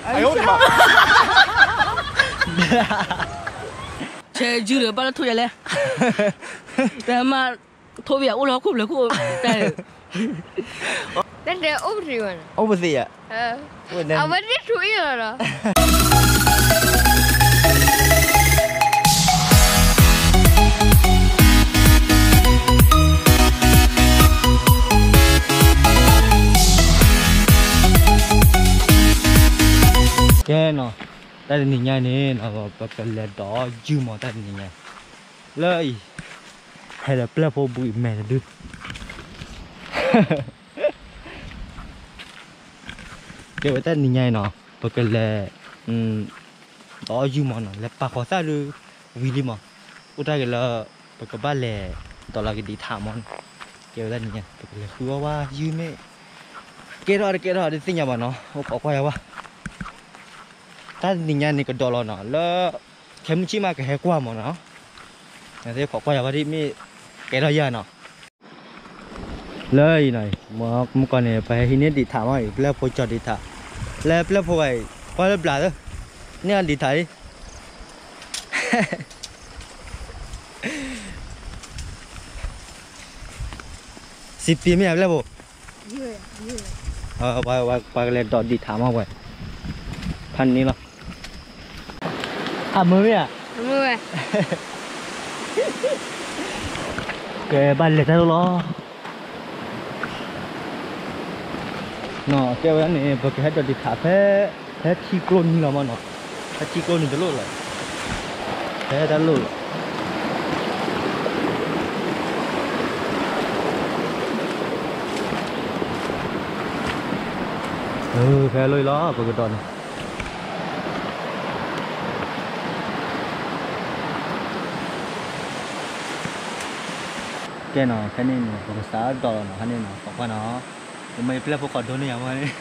ဆဲးယုၢ်ဒီးဘၣ်လၢထိၣ်ယၤလဲၣ်, တမၤထိၣ်ဘၣ်ယၤအိၣ်လၢဟီၣ်ခိၣ်ဖျၢၣ်ခိၣ်, တၢ်တဲအိၣ်ပသ့ဘၣ်, အိၣ်ပသ့ယၤ, အဝဲသ့ၣ်ထူအ့ၣ်လီၤဒီး ကဲနီၤ, တၢ်တနံၤညါန့ၣ် ပကလဲၤဒိးယုၢ်မးတၢ်တနံၤညါ, လၢအံၤ, ဟဲဒီးပျဲၢ်ဖိဘှံးမဲာ်တဒု, ကဲဝဲတၢ်တနံၤညါအံၤနီၤ ပကလဲၤ ဒီးယုၢ်မးနီၤ လဲၤပာ်ဃီၤသၣ်ဒုး ဝံၤလံမး, အိၣ်တၢ်ဂ့ၤလၢ ပကဘၣ်လဲၤ ဒီးလီၤကဒံးထးမးနီၤ, ကဲဝဲတၢ်တနံၤညါ ပကလဲၤဃုအီၣ်ဝဲယုၢ်မ့ၢ် ကဲထီၣ်တကဲထီၣ်တသ့ၣ်ညါဘၣ်နီၤ အိၣ်ခိးကွၢ်ယၤဝဲ, တၢ်တနံၤညါန့ၣ်ကဒီးလီၤနီၤ လၢ ခဲမုၢ်ဆ့ၣ်မးကဟဲကွၢ်မးနီၤ, ခိးကွၢ်ယၤဝဲဒ်မ့ၢ် ကဲထီၣ်ယၤနီၤ လၢအံၤနီၤ မုၢ်ကီၢ်န့ၣ် ပဟဲဟံးန့ၢ်ဒံးထးမးအံၤ ပျဲၢ်ဖိကၠီၤဒံးထး, လၢပျဲၢ်ဖိဂၤအံၤ ကွၢ်လၢဘျးသၢ, န့ၢ်အဒံးထးအံၤ, စံးပ့ၤမ့ၢ်ဧါပျဲၢ်ဖိ, ပှၤကလဲၤဒိးဒံးထးမးဝဲ, ဖးန့ၣ်လီၤ, အမုၢ်မ့ၢ်ဧါ, ကဲဘၣ်လဲၤတၢ်လီၤ နီၤ ကဲဝဲန့ၣ် ပကဟဲဒိးဒံးထးဖဲ ဖဲထံကျိနံၤလီၤမးနီၤ, ဖဲထံကျိနံၤတလိၣ်လီၤ, ဖဲတၢ်လိၣ်လီၤ, ဖဲလိၣ်အံၤလီၤ ပကဒိးန့ၣ် ကဲနီၤ ဖဲန့ၣ်န့ၣ် ပကစးဒိးလီၤနီၤ ဖဲန့ၣ်နီၤ ခိးကွၢ်နီၤ, ပမ့ၢ်ပျဲၢ်ဖိခိးဒိန့ၢ်ယၤမးန့ၣ်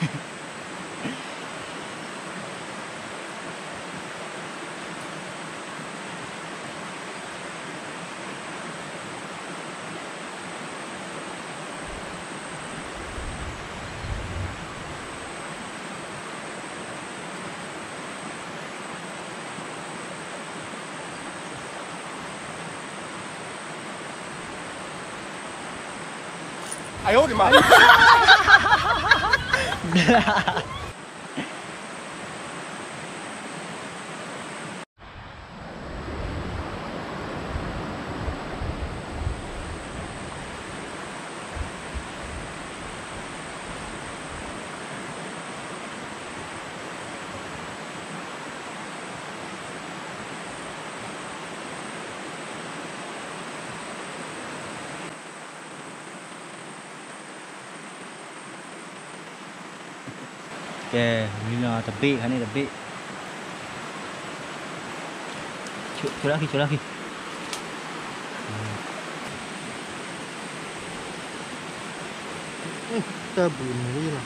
ကဲ ဝံၤလီၤတဘ့ၣ် ခါန့ၣ်တဘ့ၣ်, ဆိလၢခံ ဆိလၢခံ, တၢ်ဘုးမုာ်လီၤ.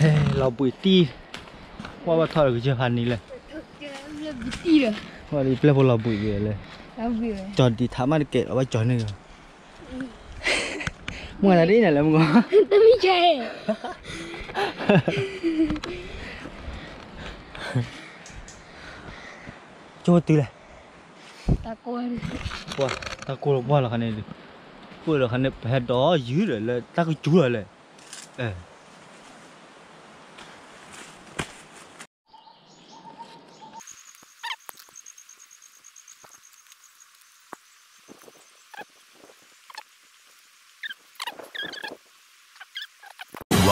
Hey, လီၤဘှံးတံၢ်, ကွၢ်ဘၣ်ထီၣ်ဒီးကစၢၢ်ဖးနံၤလဲၣ်, ကွၢ်လံပျဲၢ်ဖိလီၤဘှံးယဲလဲၣ်, ကၠီၤဒံးထးမးတကဲးလီၤ ဘၣ်ကၠီၤန့ၣ်, မုၢ်ဂၤဒ်အံၤန့ၣ်လဲၣ်မုၢ်ဂီၤ, တမံၤကဲ, ကၠိတုၤလဲၣ်, တၢ်ကိၢ်လီၤပှၢ်လီၤခါန့ၣ်, ပှၢ်လီၤခါန့ၣ် ပဟဲဒိးယုၢ်ဒီးလၢတၢ်ကစူၤလီၤလဲၣ်.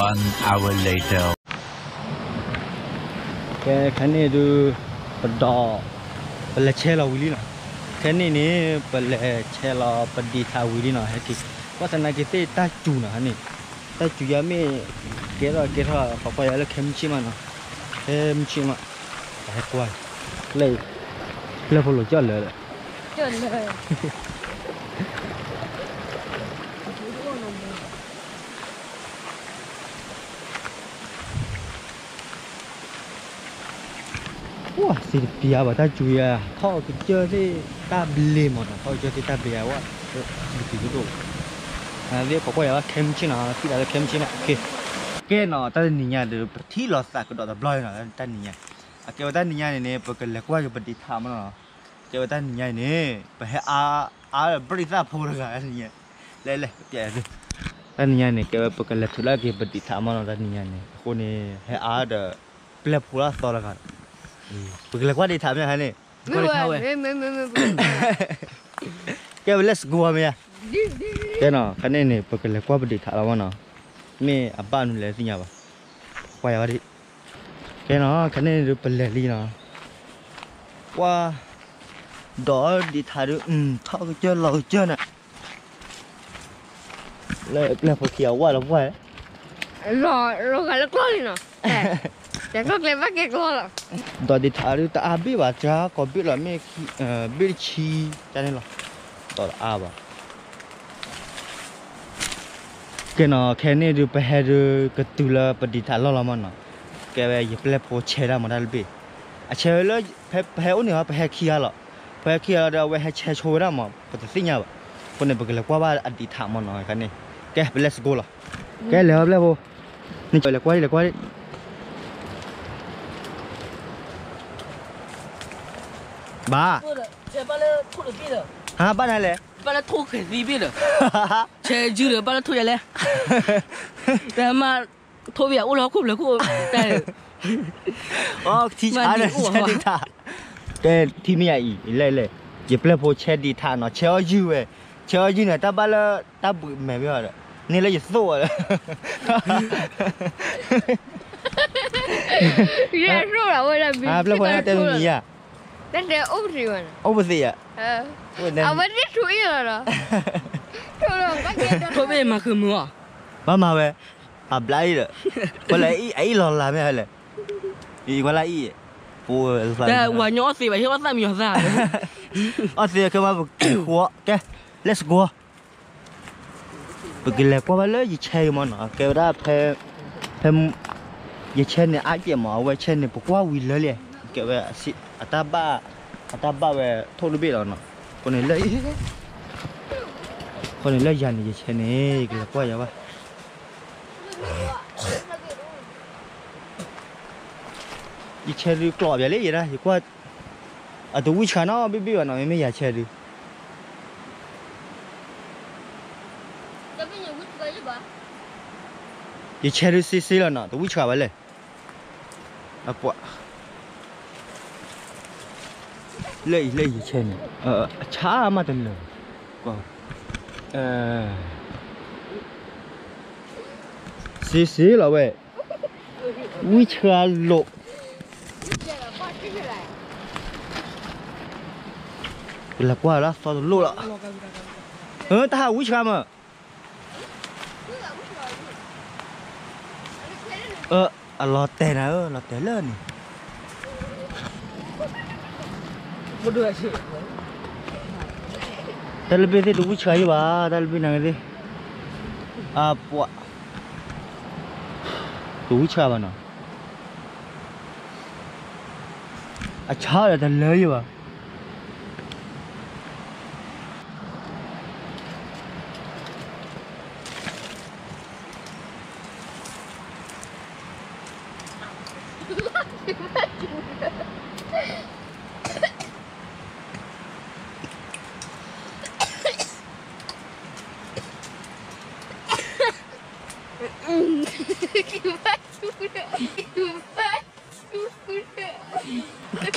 One hour later. ကဲ ခဲန့ၣ်ဒုး ပဒိး ပလဲၤဆဲးလီၤဝံၤလံနီၤ. ခဲန့ၣ်န့ၣ် ပလဲၤဆဲးလီၤပဒံးထးဝံၤလံနီၤ ဟဲက့ၤ ကွၢ်သနာ်က့သ့ၣ်တၢ်စူၤနီၤန့ၣ်, တၢ်စူၤယၤမ့ၢ်ကဲထီၣ်ကဲထီၣ် ပှၤကွၢ်ယၤလၢခဲမုၢ်ဆ့ၣ်မးနီၤ, ခဲမုၢ်ဆ့ၣ်မး, ပဟဲကွၢ်, လၢ, လၢဖိလိၤကၠီၣ်လၢာ်လၢာ် ပှၤစံးတပျၢ်ဘၣ်တၢ်စူၤယၤ, ထီၣ်ကစၢၢ်သ့ၣ်တၢ်ဘျ့မးနီၤ, ထီၣ်ကစၢၢ်သ့ၣ်တၢ်ဘျ့ယၤဝဲ, စံးတပျၢ်ဒိၣ်ဒိၣ်, သ့ၣ်ပှၤကွၢ်ယၤဘၣ်ခဲမုၢ်ဆ့ၣ်နီၤ, ထံၣ်သးလၢခဲမုၢ်ဆ့ၣ်နီၤ, ကဲနီၤ, တၢ်တနံၤညါဒီး ပထံၣ်လီၤသးကဒီးတဘျီနီၤ, တၢ်နံၤညါ, အကဲဝဲတၢ်နံၤညါန့ၣ်န့ၣ် ပကလဲၤကွၢ်က့ၤပဒံးထးမးနီၤ, ကဲဝဲတၢ်နံၤညါန့ၣ်န့ၣ် ပဟဲအါ, အါဒီးဘရံသၣ်ဖိတဂၤတၢ်နံၤညါ, လဲၤလဲၤ, တၢ်နံၤညါန့ၣ် ကဲဝဲပကလဲၤထုးလၢက့ၤပဒံးထးမးနီၤ, တၢ်နံၤညါန့ၣ် အဃိန့ၣ် ဟဲအါဒီး ပျဲၢ်ဖိလၢအသီတဂၤ, ပကလဲၤကွၢ်ဒံးထးမ့ၢ်ဟဲန့ၣ်, ကဲဝဲ let's go မ့ၢ်ဧါ, ကဲနီၤ, ခဲန့ၣ်န့ၣ် ပကလဲၤကွၢ်ပဒံးထးလီၤမးနီၤ, မ့ၢ်အဘၣ်နုၤလဲၣ်သ့ၣ်ညါဘၣ်, ကွၢ်ယၤဘၣ်ဒံး, ကဲနီၤ, ခဲန့ၣ်ဒုးပလဲၤလံနီၤ, ကွၢ် ဒီးဒံးထးဒုး ထီၣ်ကစၢၢ်လီၤကစၢၢ်န့ၣ်, လၢပျဲၢ်ဖိခံဂၤဝဲလီၤပှၢ်, လီၤဂာ်လၢကျီၢ်လံနီၤ, ကျီၢ်ကျဲဘၣ်ကဲကျီၢ်လီၤ, ဒီးဒံးထးဒုးတအါဘ့ၣ်ဘၣ် ကၢ်ကီၤဘ့ၣ်လီၤ မ့ၢ်ဘ့ၣ်တဆံ, တၢ်န့ၣ်လီၤ, ဒီးတအါဘၣ် ကဲနီၤ, ခဲန့ၣ်ဒုး ပဟဲဒုး ကတုၤလၢပဒံးထးလီၢ်လီၤမးနီၤ, ကဲဝဲယပျဲၢ်ဖိဆဲးတၢ်မၤတၢ်တဘ့ၣ်, အဆဲးလၢ ပဟဲအိၣ်န့ၣ်ဟီ ပဟဲခံဂၤလီၤ, ပဟဲခံဂၤလီၤဒီး အဝဲဟဲဆဲးဆိဝဲဒၣ်မး ပတသ့ၣ်ညါဘၣ်, အဃိန့ၣ် ပကလဲၤကွၢ်ဘၣ်အဒံးထးမးနီၤ, ခဲန့ၣ်, ကဲ ပ let's go လီၤ, ကဲလဲၤဟီပျဲၢ်ဖိ, နလဲၤကွၢ်ဒံးလဲၤကွၢ်ဒံး ဘၣ်, ဟါ ဘၣ်နၤလဲၣ်, ဘၣ်လၢထိၣ်ဃဲၤသံဘ့ၣ်ဒီး, ဆဲးယုၢ်ဒီးဘၣ်လၢထိၣ်ယၤလဲၣ်, တမၤထိၣ်ဘ့ၣ်ယၤအိၣ်လၢဟီၣ်ခိၣ်ဖျၢၣ်ခိၣ်, အီ ထံဆါန့ၣ် ဆဲးဒံးထး, ကဲထံမ့ၢ်ယၤအံၤ လဲၣ်လဲၣ်, ယပျဲၢ်ဖိဆဲးဒံးထးနီၤ, ဆဲးအီၣ်ယုၢ်ဝဲ, ဆဲးအီၣ်ယုၢ်န့ၣ် တၢ်ဘၣ်လၢတၢ်ဘှံးမဲာ်မ့ၢ်ဒီး, န့ၢ်လၢယသိၣ်ဝဲဒီး ပျဲၢ်ဖိတဲတမံၤယၤ, အိၣ်ပသ့ၣ်ယၤ, အဝဲသ့ၣ်ထူအံၤလီၤ, ထိၣ်ဘ့ၣ်မၤဃုာ်မုာ်အီၤ, ဘၣ်မၤဝဲ, အဘျါအံၤဒီး, ကွၢ်လၢအအံၣ်လီၤလၢ်မ့ၢ်ဟဲလဲၣ်, အံၤကွၢ်လၢအအံၣ်, ပဝဲ, ဝၤညီအီၣ်သ့ဘၣ် ဟ့ၣ်အီၣ်သၣ်မံအီၤသၣ်, အီၣ်သ့ခဲမးပကဝီၤ, ကဲ, let's go ပကလဲၤကွၢ်ဘၣ်လၢယဆဲးအံၤမးနီၤ, ကဲဝဲဒၣ်ဖဲ, ဖဲ, ယဆဲးန့ၣ်အါကဲးမး, အဝဲဆဲးန့ၣ် ပကွၢ်ဝံၤလၢလံ, ကဲဝဲ, အတၢ်ဘၣ်, အတၢ်ဘၣ်ဝဲထိၣ်တဘ့ၣ်လီၤနီၤ, အဃိန့ၣ်လၢ, အဃိန့ၣ်လၢယၤန့ၣ် ယဆဲးန့ၣ် ယကလဲၤကွၢ်ယၤဘၣ် ယဆဲးဒုးကျိးပၠးလံယဲဒၣ် ယကွၢ်, အတဝံၣ်ဆှါနီတဘ့ၣ်ဘၣ်နီၤ, မ့မ့ၢ်ယၤဆဲးဒုး, ယဆဲးဒုးစ့စ့လီၤနီၤ, တဝံၣ်ဆှါဘၣ်လဲၣ်, အပှၤ, လၢအံၤလၢအံၤယဆဲးန့ၣ်, အဆါမးတလၢာ်, စ့စ့လီၤဝဲ, ဝံၣ်ဆှါလိာ် ပလဲၤကွၢ်လၢသီတလိၣ်လီၤ, တၢ်ဟးဝံၣ်ဆှါမး, အလီၤတဲာ်နၤဧၢ လီၤတဲာ်လၢန့ၣ် တၢ်လၢဘ့ၣ်သ့ၣ်တဝံၣ်ဆှါယဘၣ်, တၢ်လၢဘ့ၣ်နၤက့ၤသ့ၣ်, အပှၤ, တဝံၣ်ဆှါဘၣ်နီၤ, အဆါဒီးတလၢယဘၣ်.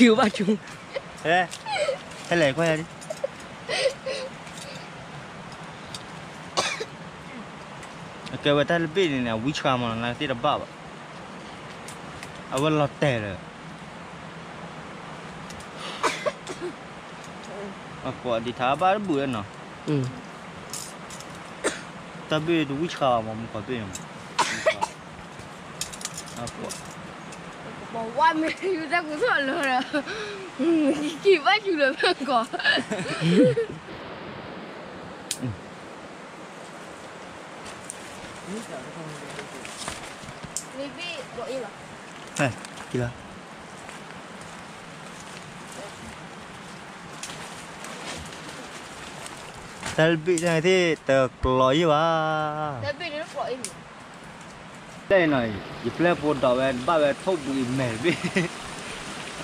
Kill bác chú. Ê, thế này quay đi. Kêu bà ta biết này nè, witch farm mà nó tí là bạo. À, vẫn lọt tè rồi. Mà của đi thả ba bữa nó. Ừ. တၢ်ဘ့ၣ်တဝံၣ်ဆှါဘၣ်မး မုၣ်ကီၤဘ့ၣ်မး, ပဝါမ့ၢ်ယူၤတၢ်ကူၣ်ထီၣ်လီၤဒီး, ကံၣ်ဘၣ်ယူၤလၢမုၣ်ကီၤ, မ့ၢ်ဘ့ၣ်ဘီၣ်အ့ၣ်လီၤ, လီၤ. တၢ်ဘ့ၣ်တသ့ၣ်တကျိၤယံၣ်ဘၣ်, တၢ်ဘ့ၣ်န့ၣ်တကျိၤအံၤမး, တၢ်အံၤနီၤ ယပျဲၢ်ဖိဒိးဝဲတဘၣ်ဝဲထိၣ်ဘှံးမဲာ်တဘ့ၣ်,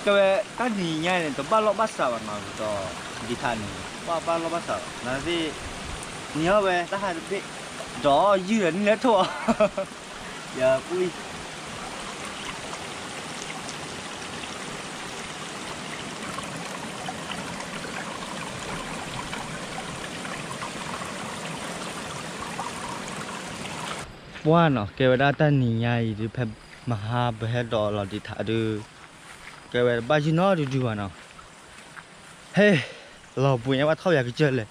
ကဲဝဲတၢ်နံၤညါန့ၣ် တဘၣ်လီၢ်ဘၣ်စးဘၣ်နီၤ, ဒီးဒံထးန့ၣ် ဘၣ်ဘၣ်လီၢ်ဘၣ်စးဘၣ် သနာ်က့ နံၤဟီဝဲတၢ်ဟးတဘ့ၣ်, ဒီးယုၢ်ဒီးနံၣ်လၢထိၣ်အီၤ, ယပူၤ ပှၢ်နီၤ ကဲဝဲဒၣ်တၢ်နံၤညါအံၤဒုး ဖဲမဟါပဟဲဒိးလီၤဒံထးဒုး, ကဲဝဲတဘၣ်ယုၢ်နီတဒုဘၣ်နီၤ, ဟဲ, လီၤဘှံးညါဘၣ်ထီၣ်ယၤကစၢၢ်လဲၣ်,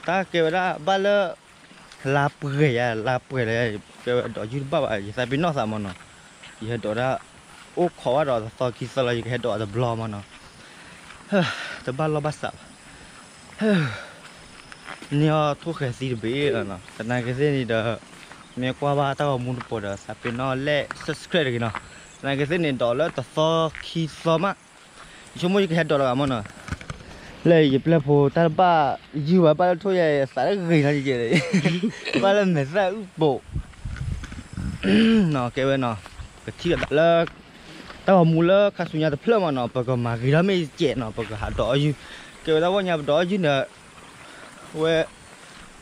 တၢ်ကဲဝဲဒၣ်ဘၣ်လၢ လါပှဲၤယၤ လါပှဲၤလၢ ကဲဝဲဒိးယုၢ်တဘၣ်ဘၣ် ယသးပ့ၤနီၣ်သးမးနီၤ, ယဟဲဒိးဒၣ် အိၣ်ခိးဘၣ်ဒီးတသီခံသီလၢ ယကဟဲဒိးတဘျီမးနီၤ, တဘၣ်လီၢ်ဘၣ်စးဘၣ် န့ၢ်အီၤထိၣ်ဃဲၤသံတဘ့ၣ်လီၤနီၤ, သနာ်က့သ့ၣ်န့ၣ်ဒီး မ့ၢ်ကွၢ်ဘၣ်တၢ်ဂီၤမူတပိၤဒီး သးပ့ၤနီၣ်လဲၣ် subscribe တဂ့ၤနီၤ, သနာ်က့သ့ၣ်န့ၣ် ဒိးလၢတသီခံသီမး, ယဆိကမိၣ်ယကဟဲဒိးတဂၤမးနီၤ, လၢယပျဲၢ်ဖိတၢ်တဘၣ်ယုၢ်ဘၣ် ဘၣ်လၢထိၣ်ယၤ သးတဂ့ၤနီၤယကဲ, ဘၣ်လၢမဲာ်သၣ်အုၣ်ပိာ် နီၤ ကဲဝဲနီၤ, ပထံၣ်လိာ်သးလၢ တၢ်ဂီၤမူလၢခါဆူညါတဖျၢၣ်မးနီၤ ပကမၤဂ့ၤထီၣ်မ့ၢ်ယကဲနီၤ ပကဟးဒိးအီၣ်ယုၢ်, ကဲဝဲဒၣ်ဝဲညါပဒိးအီၣ်ယုၢ်န့ၣ်, ဝဲ,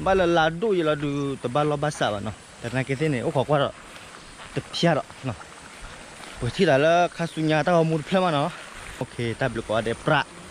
ဘၣ်လၢလါဒိၣ်ယဲလီၤဒုး တဘၣ်လီၢ်ဘၣ်စးဘၣ်နီၤ သနာ်က့သ့ၣ်န့ၣ် အိၣ်ခိးကွၢ်ဒီး, တဖျါဒီး, ပထံၣ်လိာ်သးလၢခါဆူညါတၢ်ဂီၤမူတဖျၢၣ်မးနီၤ, တၢ်ဘျုးကိးဂၤဒဲးပြး